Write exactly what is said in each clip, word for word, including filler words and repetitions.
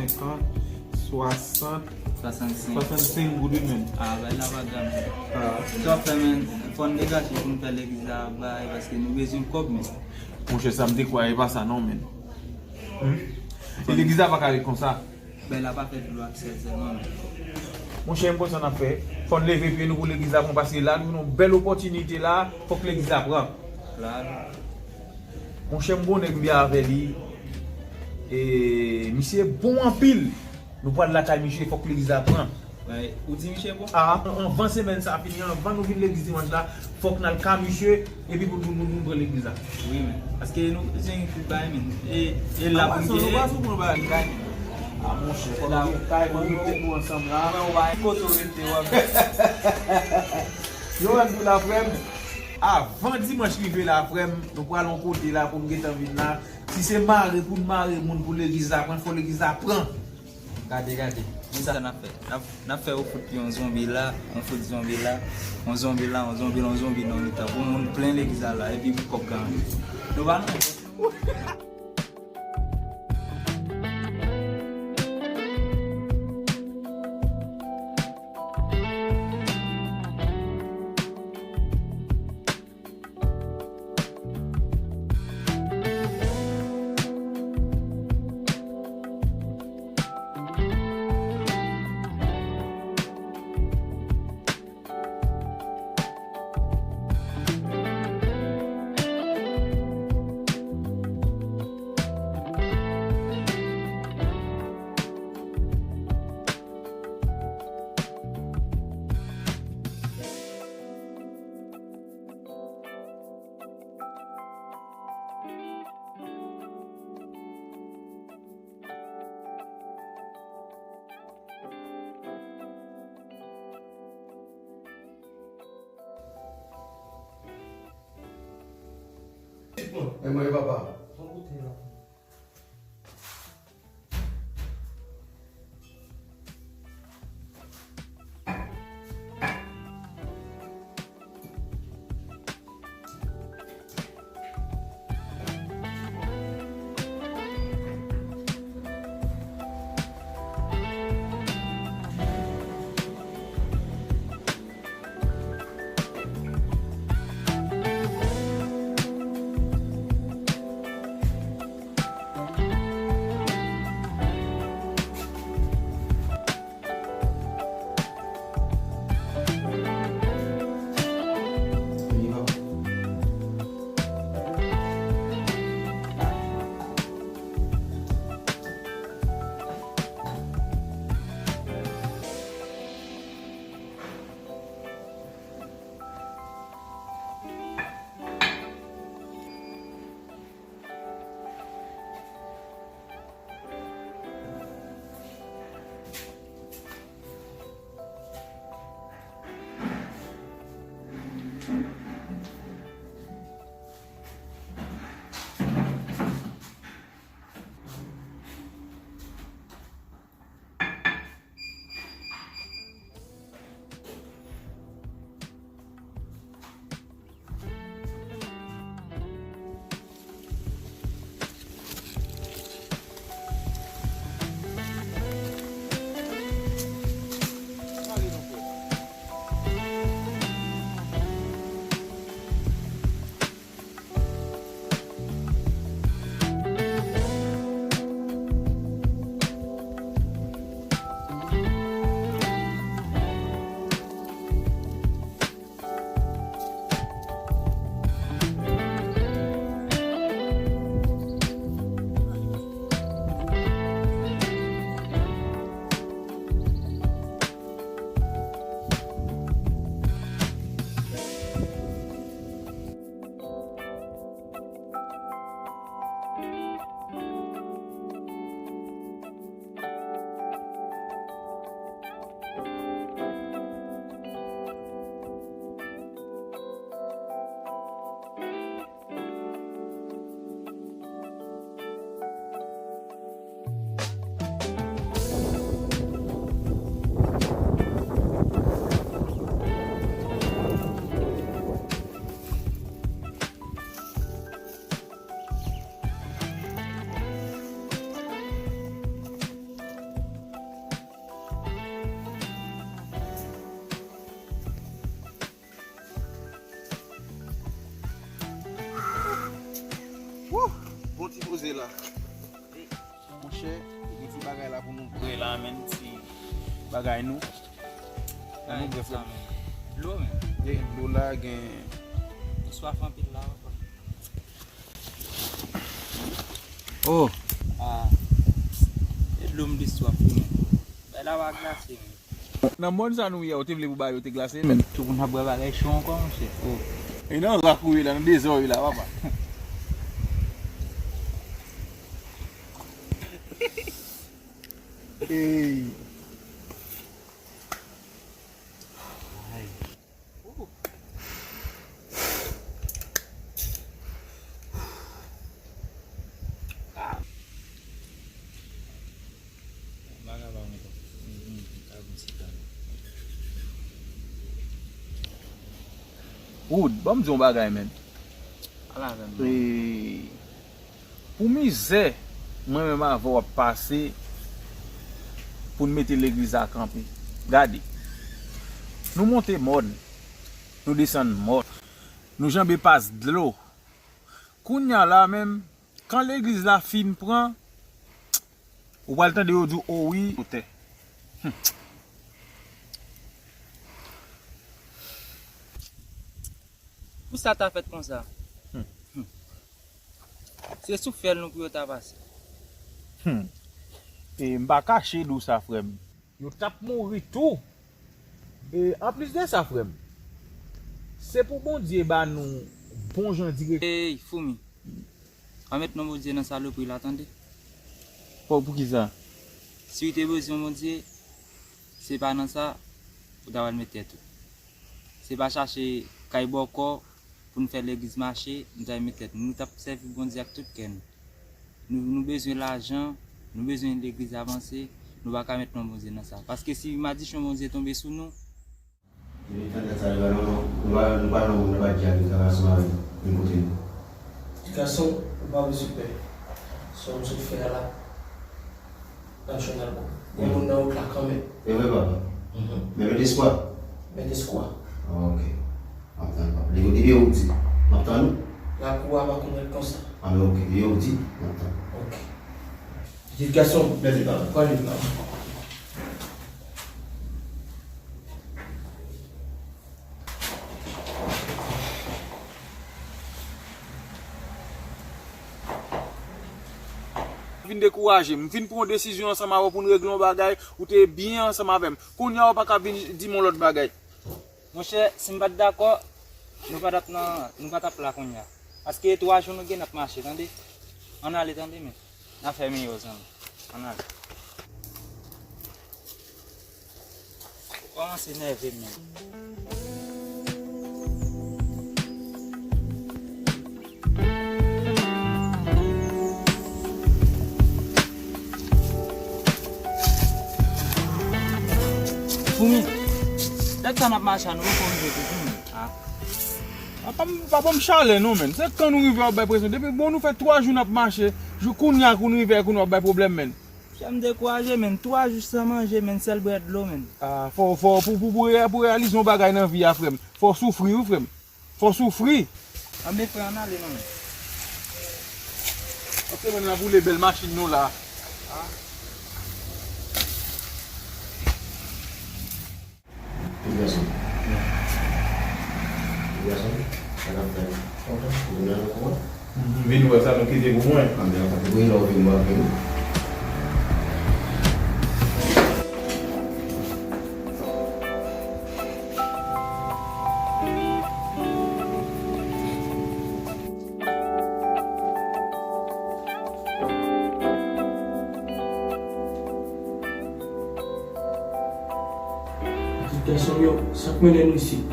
Senkant, swasant, swasannsenk. Swasannsenk goud wi, men. Ah, bay la pa grann. Ah. Sa w ap fè, men, fò n degaje pou n fè legliz la bay, paske nou bezwen kòb, men. Monchè, sa m te kwè a, e pa sa non, men. Hmm? E legliz la pa ka ret konsa. Bay la pa fè dlo ak sèl sèlman, men. Monchè, m konn sa n ap fè. Fò n leve pye nou pou legliz la pran, paske la, nou gen yon bèl opòtinite la, fòk legliz la pran. Klaro. Monchè, m gon nèg m byen avè li. E misye bon anpil. Nou pral lakay misye, fòk legliz la pran. Bay, ou di misye bon? Ah, an-, anvan semèn sa fini, anvan nou vin legliz dimanch la, fòk n al ka misye, epi pou nou, nou, nou pran legliz la. Wi, men. Paske nou bezwen tout bagay, men. E, e la pou nou te ye. Ah, monchè, fòk nou gen kay, fòk nou mete nou ansanm la. Mwen, ou pa gen kote w rete, w ap. Yo, ann di la, frè m. Avan dimanch rive la, frè m, nou pral yon kote la pou n gentan vin la. Si se mare pou n mare moun pou legliz la pran, fò legliz la pran. Gade, gade. Men sa n ap fè. N ap, n ap fè yo fout yon zonbi la, yon fout zonbi la, yon zonbi la, yon zonbi la, yon zonbi nan mitan. Pou moun plen legliz la la, epi pou kòb ganye. Nou pa nan E mwen, papa. Monchè, gen ti bagay la pou nou bre la, menm ti bagay nou. Ann ouvri, frè m. Dlo, men. Gen dlo la, gen. M swaf anpil la, papa. Oh. Ah. E dlo m de swaf, wi, men. Bay la pa glase, men. Nan mòn sa nou ye, ou te vle pou bagay yo te glase, men. Tout moun ap bwè bagay cho ankò, monchè. Oh. E nan rak ou ye la, nan dezò ou ye la, papa. Ey. Wood, ban m di yon bagay, men. Ala, men. Ee, pou mizè mwen menm avè w ap pase pou n mete legliz la kanpe. Gade, nou monte mòn, nou desann mòn, nou janbe pas dlo. Kounye a la menm, kan legliz la fin pran, ou pral tande yo di w, o wi, otè. Pou sa ta fèt konsa. Hmm. Hmm. Se sou fyèl nou pou yo ta pase. Hmm. E m pa kache di w sa, frè m. Yo t ap mouri tou. E anplis de sa, frè m, se pou Bondye ba nou bon jan direksyon. Ey, Foumi. Pa met non Bondye nan salopri la, tande. Pou, poukisa? Si w te bezwen Bondye, se pa nan sa ou ta pral met tèt ou. Se pa chache kay bòkò pou n fè legliz mache, nou ta met tèt nou. Nou t ap sèvi Bondye ak tout kè nou. Nou, nou bezwen lajan, nou bezwen legliz avanse, nou pa ka met non Bondye nan sa. Paske si madichon Bondye tonbe sou nou, Depi tande sa, nou pa nan, nou pa, nou pa nan moun, nou pa djab, nou pa gason avè nou, vin kote nou. Ti gason, ou pa bezwen pè. Sa w sot fè a la, n ap jwenn albòm. Gen moun nan wout la kanmenm. E vre, papa? Mhm. Men met espwa. Met espwa. Ah, ok. M ap tann, papa. Depi, depi ou di, m ap tann ou. Lakou a pa konn rete konsa. Ah, men ok, depi ou di, m ap tann. Ok. Pitit gason. Mèsi, papa. Pran liv la. Vin dekouraje m. M vin pran yon desizyon ansanm avè w pou n regle yon bagay. Ou te byen ansanm avè m. Kounye a, ou pa ka vin di m yon lòt bagay. Monchè, si m pa t dakò, nou pa t ap nan, nou pa t ap la kounye a. Paske twa jou nou gen n ap mache, tande. Ann ale, tande, men. N a fè miyò, zanmi. Ann ale. Ou kòmanse nève m, men. Foumi, dat sa n ap mache a, nou poko rive tou, Foumi. Ah. Ah, pa, pa ban m chalè non, menn. Se kan nou rive w ap bay presyon. Depi bon nou fè twa jou n ap mache, jou kounye a kou n rive, kou nou ap bay pwoblèm, menn. Chè m dekouraje, menn. Twa jou san manje, menn. Sèl bwè dlo, menn. Ah, fò, fò, pou, pou, pou, pou reyalize yon bagay nan vi a, frè m, fò w soufri, wi, frè m. Fò w soufri. Anben, frè, ann ale non, menn. Ok, menn, n ap woule bèl machin nou la. Ah. Ti gason. Ti gason, sa n ap fè? Ou vin nan kou a? M vin wè sa nou kite pou mwen. Anben, anben, depi lè w vin, mwen vin. Pitit gason m yo, sa k mennen nou isit?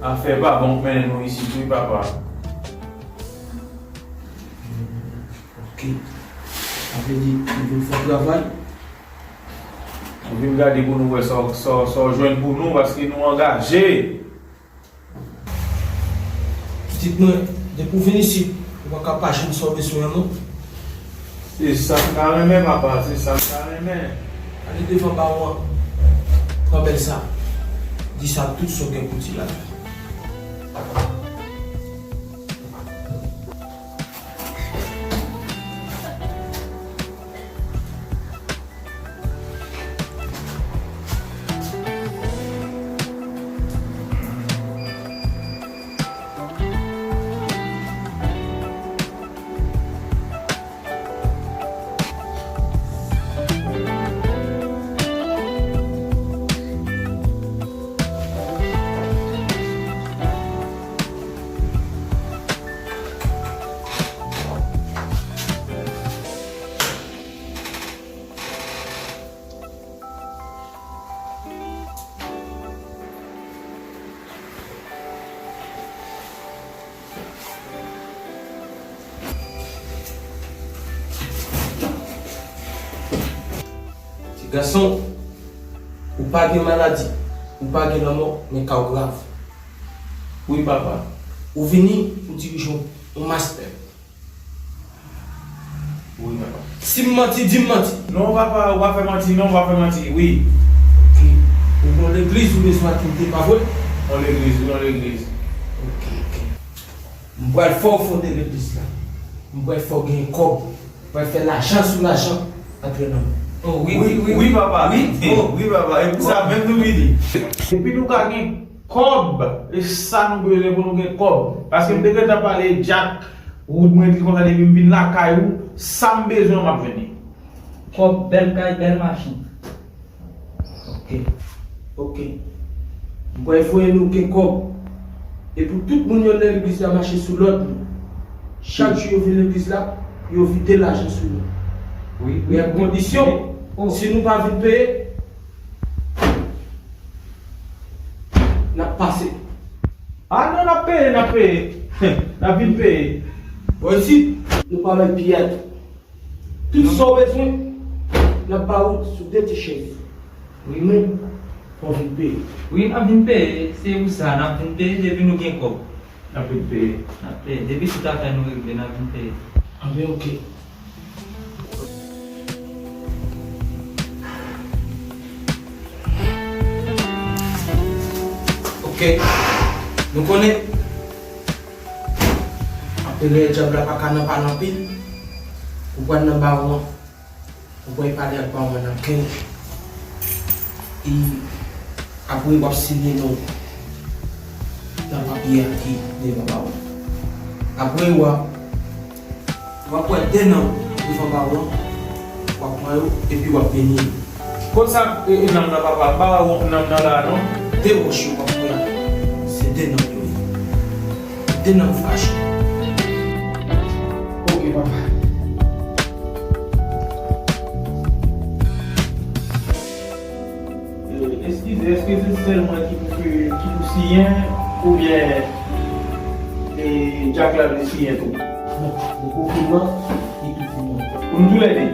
Afè pa bon k mennen nou isit wi, papa. Ok. Sa vle di, nou vin fè travay? Nou vin gade pou nou wè sa, sa, sa w jwenn pou nou, paske nou angaje. Pitit mwen, depi w vin isit, ou pa ka pa jwenn sa w bezwen an non. Se sa m ta renmen, papa, se sa m ta renmen. Ale devan bawon an, pran bèl sa. Di sa tout sa w gen pou di la. Gason, ou pa gen maladi, ou pa gen lanmò, men ka w grav. Wi, papa. Ou vini pou dirije yon, yon mas pèp. Wi, papa. Si m manti, di m manti. Non, papa, ou pa fè manti, non, ou pa fè manti, wi. Ok. Ou gen yon legliz ou bezwen kite, pa vre? Yon legliz, wi, yon legliz. Ok, ok. M pral fè w fonde legliz la. M pral fè w gen kòb. Pral fè lajan sou lajan antre nan men. Oh, wi, wi, wi, wi, papa. Wi, oh, wi, papa. E pou sa menm nou vini. Epi nou ka gen kòb. E sa nou bezwen pou nou gen kòb. Paske m te gentan pale Jack, Wood, mwen di konsa depi m vin lakay ou, sa m bezwen m ap jwenn li. Kòb, bèl kay, bèl machin. Ok. Ok. M pral voye nou gen kòb. E pou tout moun yo nan legliz la mache sou lòd nou. Chak jou yo vin legliz la, yo vide lajan sou nou. Wi, wi, men wi, kondisyon, wi. Oh. Si nou pa vin peye, n ap pase. Ah non, n ap peye, n ap peye. N ap vin peye. Bon, isit, nou pa bay piyay. Tout sa w bezwen, n ap ba ou sou de ti chèz. Wi, men, fò w vin peye. Wi, n ap vin peye. Se pou sa, n ap vin peye depi nou gen kòb. N ap vin peye. N ap peye. Depi tout afè nou regle, n ap vin peye. Anben, ok. Ok. Nou konnen. Anpil lè dyab la pa ka nan pale anpil. Ou pral nan bawon an. Ou pral pale ak bawon an nan kenn. E apre w ap siyen non nan papye a ki devan bawon. Apre w ap W ap wè de nanm devan bawon, w ap pran yo, epi w ap beni yo. Kot sa, e, e, nanm nan, papa? M pa wè won-, nanm nan la, non. De wòch yo w ap wè a, se de nanm yo ye. De nanm fraji. Ok, papa. E, eskize, eskize, se sèl mwen ki pou, ki pou siyen, oubyen, e, Jack la vle siyen tou? Non, pou konfime, li pou siyen. Pou nou toulède?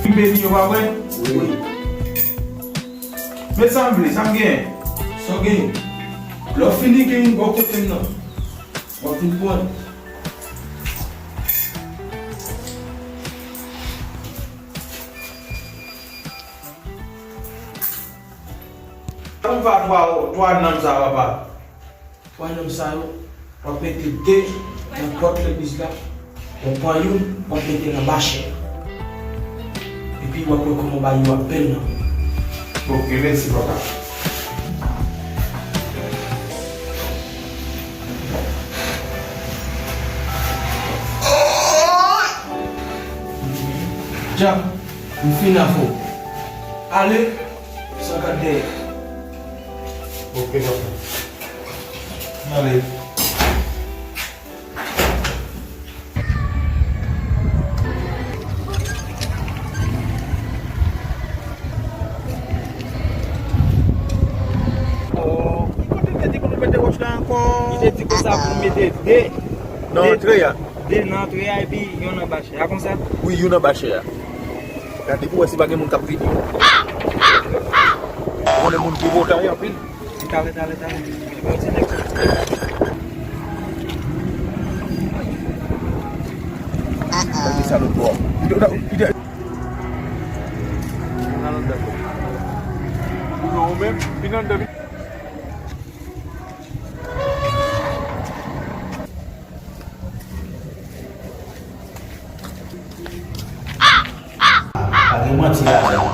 Wi. M beni yo, pa vre? Wi. Men sa m vle, sa m genyen. Sa w genyen? Lè w fini gen yon bò kote m nan. W ap vin pran. Sa m fa twa, twa nanm sa, papa? Twa nanm sa yo, w ap mete de nan pòt legliz la, w ap pran youn, w ap mete nan machè a. Epi w ap wè kòman bagay yo ap bèl nan men w. Ok, mèsi, papa. Djab, m fin avè w. Ale, san gad dèyè. Ok, papa. Ale. Oh, ki kote li te di pou nou mete wòch la ankò? Li te di konsa pou nou mete de. Nan antre a. De nan antre a epi yon nan machè a konsa? Wi, yon nan machè a. Gade pou wè si pa gen moun k ap vini. Ou konnen moun pi wo ta ye anpil. Talè, talè, talè. Yon ti nèg. Gade sa lòt bò. Pito, pito. Non, ou menm, vin anndan, vin. Pa gen manti ladan l.